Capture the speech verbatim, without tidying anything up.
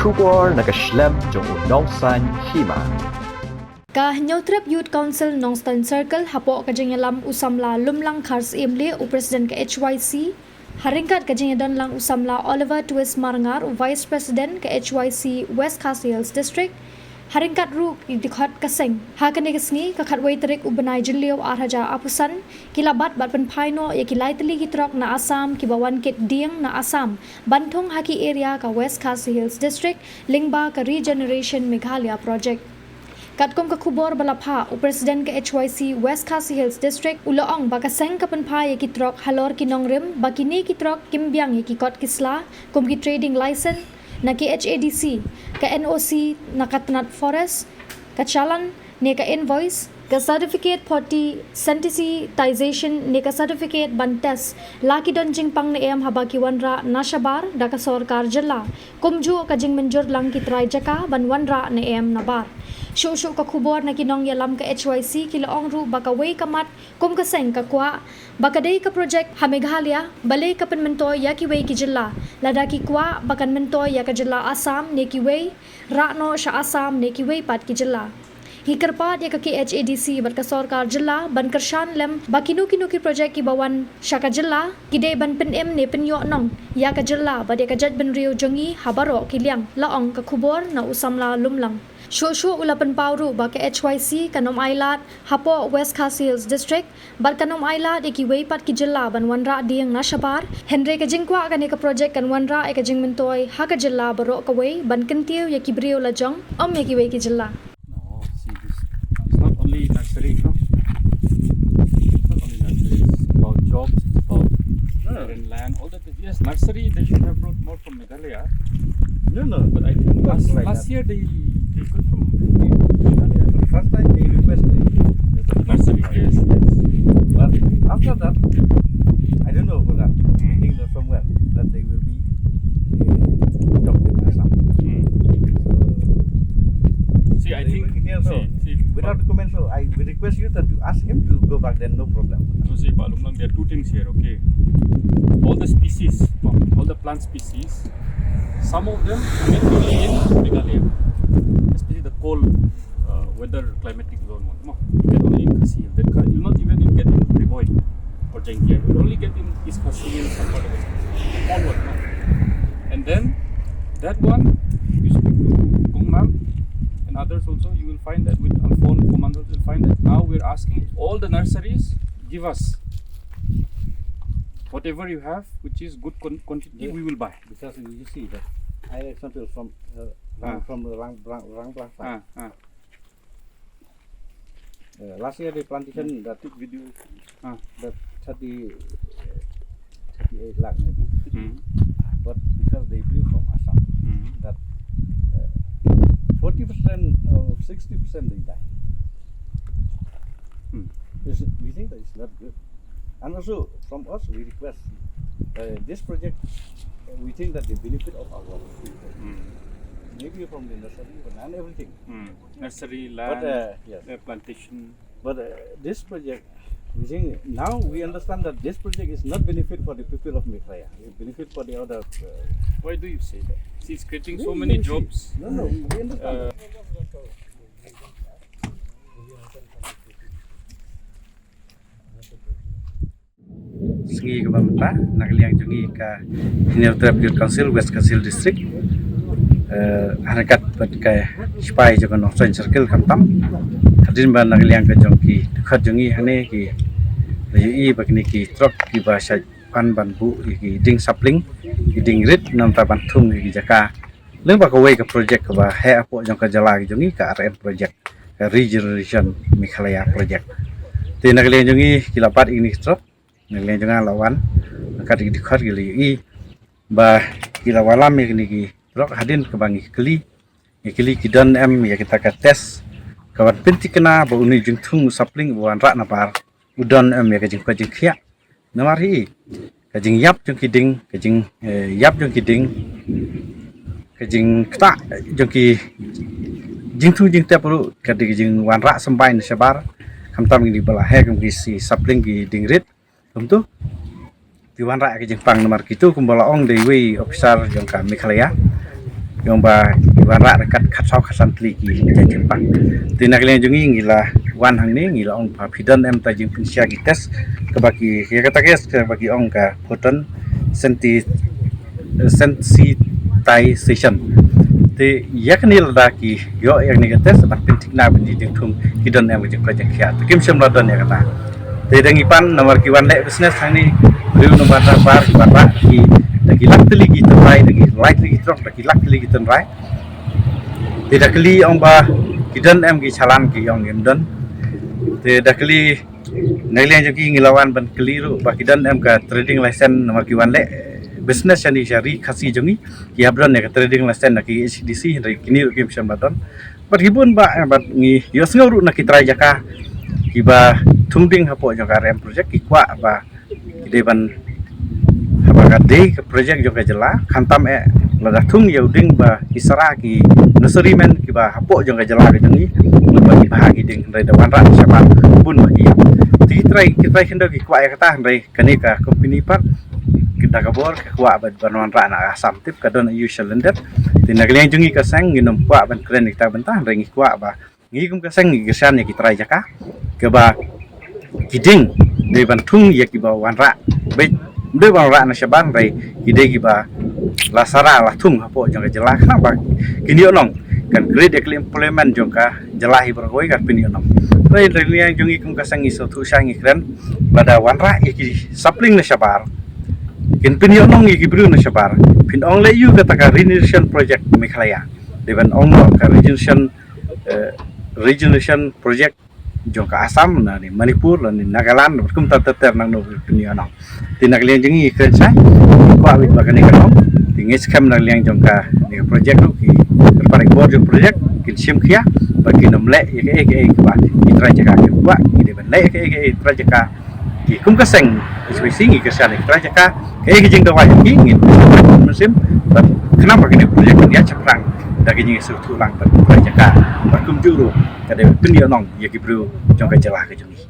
Khubor na ka shlem jong u Nongsaiñ Hima. Ka Hynñiewtrep Youth Council Nongstoiñ Circle hapoh ka jingïalam u samla Lumlang Kharsyiem Lieh, u President ka H Y C, ha ryngkat ka jingïadon lang u samla Oliver Twist Marngar, u Vice President ka H Y C West Khasi Hills District, ha ryngkat ruh ki dkhot ka seng. Ha kane ka sngi, ka khatwei tarik u bnai Jylliew ar hajar arphew san, ki la bat bad pynphai noh ïa ki lai tylli ki trok na Assam kiba wan kit dieng na Assam ban thung ha ki area ka West Khasi Hills District lyngba ka Regeneration Meghalaya Project. Katkum ka khubor ba la phah, u President ka H Y C West Khasi Hills District u la ong ba ka seng ka pynphai ïa ki trok halor ki nongrim ba kine ki trok kim biang ïa ki kot ki sla kum ki trading license na K H A D C, ka N O C na ka tnat forest, ka challan ne ka invoice, ka certificate for desensitization ne ka certificate ban test la ki don jingpang ne em haba ki wanrah na shabar da ka sorkar jylla, kumjuh ka jingmynjur lang ki trai jaka ban wanrah ne em nabar. Shuh shuh ka khubor na ki nongïalam ka H Y C ki la ong ruh ba kawei ka mat kum ka seng ka kwah ba ka dei ka project ha Meghalaya, balei ka pynmyntoi ïa kiwei ki jylla, lada ki kwah ba kan myntoi ïa ka jylla Assam ne kiwei, rah noh sha Assam ne kiwei pat ki jylla. Ngi kyrpad ïa ka K H A D C bad ka sorkar jylla ban kyrshan lem ba kino kino ki project kiba wan sha ka jylla ki dei ban pynim ne pynïoh nong ïa ka jylla bad ïa ka jaitbynriew jong ngi ha baroh ki liang, la ong ka khubor na u samla Lumlang. Shuh shuh u la pynpaw ruh ba ka H Y C kan ym ailad hapoh West Khasi Hills District bad kan ym ailad ïa kiwei pat ki jylla ban wanrah dieng na shabar, hynrei ka jingkwah kane ka project kan wanrah ïa ka jingmyntoi ha ka jylla baroh kawei ban kyntiew ïa ki briew lajong, ym ïa kiwei ki jylla. No, see, this, it's not only nursery, no? It's not only nursery, it's about jobs, it's about barren land, all that. Yes, nursery, they should have brought more from Meghalaya. No, no. But I think last, like last that. Year they, they got from Meghalaya. For the first time they requested. Nursery, yes, yes. But after that, I don't know for that. I think that somewhere that they will be, uh, talking with Assam. Hmm. So, see, I think, here, so, see, see, without document, so I will request you that you ask him to go back then, no problem. So see, Pak Lumlang, there are two things here, okay? All the species, no, all the plant species, some of them make only in Meghalaya, especially the cold, uh, weather climatic zone one, no? You get only in Khasi Hills. That ca-, you'll not even get in Ri Bhoi or Jaiñtia. You'll only get in East Khasi Hills and whatever. All one, no? And then that one, you speak to Kong Nam and others also, you will find that with Alphonse Commander, you'll find that now we're asking all the nurseries, give us whatever you have, which is good con-, quantity, we will buy. Because you see that I example from, uh, from, from the Rang, Rang, Rangblang side. Ah, ah. Uh, last year the plantation that took video, ah, that thirty, thirty-eight lakh maybe. Hmm. But because they bring from Assam, hmm, that, uh, forty percent or sixty percent they die. Hmm. It's, we think that it's not good. And also from us we request, uh, this project, uh, we think that the benefit of our people. Hmm. Maybe from the nursery and everything. Hmm. Nursery, but, land, uh, yes, uh, plantation. But, uh, this project, we think now we understand that this project is not benefit for the people of Meghalaya. It's benefit for the other, uh, why do you say that? See, it's creating so many jobs. No, no, we understand. Uh, Sngi kaba mynta na ka liang jong ngi ka Hynñiewtrep Youth Council West Khasi Hills District, eh, ha ryngkat bad ka shipai jong ka Nongstoiñ Circle khamtam. Hadien ba na ka liang ka jong ki dkhot jong ngi hangne ki la ïohi ba kine ki trok kiba shait pan ban buh ïa ki dieng sapling, ki dieng rit, namar ban thung ïa ki jaka. Lyngba kawei ka project kaba heh hapoh jong ka jylla ka jong ngi, ka R M project, ka Regeneration Meghalaya project. Te na ka liang jong ngi ki la bat ïa kine ki trok, na ka liang jong nga la wan, na ka dei ki dkhot ki la ïohi ba ki la wallam ïa kine ki trok hadien kaba ngi kylli, ngi kylli ki don em ïa kita ka test kaban pynthikna ba une u jingthung u sapling uba wanrah nabar u don em ïa ka jingkoit jingkhiah. Namar hi ka jingïap jong ki dieng, ka jing, eh, ïap jong ki dieng, ka jingktah jong ki jingthung jingtep ruh ka dei ka jingwanrah symbai na shabar. Khamtam kine ba la heh kum ki shi sapling ki dieng rit, kumto ki wanrah ka jingpang. Namar kito kumba la ong da iwei officer jong ka Meghalaya, Ïong ba ki wanrah ryngkat khatsaw khatsan tylli ki jait jingpang. Te na ka liang jong ngi ngi la wan hangne ngi la ong ba phi don em ta jingpynshai ki test kaba ki, ïa kata ka test kaba ki ong ka photon senti-, sensitization. Te ïa kane lada ki ïoh ïa kane ka test ban pynthikna ban ïa jingthung ki don em ka jingkoit jingkhiah. Te kim shym la don ïa kata. Te da ngi pan namar ki wan leh business hangne, briew namar da bar ki wan rah ki, da ki lak tylli ki tynrai, da ki lai tylli ki trok, da ki lak tylli ki tynrai. Te da kylli ong ba ki don em ki challan, ki ong ngim don. Te da kylli na ka liang jong ki ngi la wan ban kylli ruh ba ki don em ka trading license namar ki wan leh business shane sha ri Khasi jong ngi, ki hap don ïa ka trading license na ki H D C, hynrei kine ruh kim shym la don. Bad ki bun bah, eh, bad ngi ïohsngew ruh na ki trai jaka kiba thung ding hapoh jong ka R M project, ki kwah ba ki dei ban, haba ka dei ka project jong ka jylla, khamtam eh lada thung ïa u ding ba ki sara ki nurseryman kiba hapoh jong ka jylla ka jong ngi, ba ki bha ki ding, hynrei da wanrah shabar bun ba ki ïap. Te ki trai, ki trai khyndew ki kwah ïa kata, hynrei kane ka company pat ki da ka bor ka kwah ba ban wanrah na Assam, tip ka don aïu sha lyndet. Te na ka liang jong ngi ka seng ngin ym kwah ban kren ïa kita bynta, hynrei ngi kwah ba ngi kum ka seng ngi kyrshan ïa ki trai jaka kiba ki ding dei ban thung ïa kiba wanrah, bad dei ban wanrah na shabar, hynrei ki dei kiba la sara la thung hapoh jong ka jylla, khnang ba kin ïoh nong, kan create ïa ka employment jong ka jylla hi baroh kawei, kan pynïoh nong. Hynrei na ka liang jong ngi kum ka seng ngi sngewthuh shai, ngi kren lada wanrah ïa ki sapling na shabar, kin pynïoh nong ïa ki briew na shabar. Phin ong leh aïu kata ka regeneration project Meghalaya, dei ban ong noh ka regeneration, eh, regeneration project jong ka Assam, na ni Manipur, la ni Nagaland, kumta ter ter nangno pynïoh nong. Te na ka liang jong ngi kren shai, kwah wit ba kane ka long. Te ngi skhem na ka liang jong kane ka project ruh ki kyrpad ïa ki bor jong project kin shim khia ba kin ym leh ïa kaei kaei kaba ki trai jaka ki kwah, ki dei ban leh ïa kaei kaei trai jaka. Ki kum ka seng H Y C ngi kyrshan ïa ki trai jaka, kaei ka jingdawa jong ki ngin mynsiem, bad khnang ba kane ka project kan ïaid shaphrang da ka jingïasngewthuh lang bad ki trai jaka, bad kumjuh ruh ka dei ban pynïoh nong ïa ki briew jong ka jylla ka jong ngi.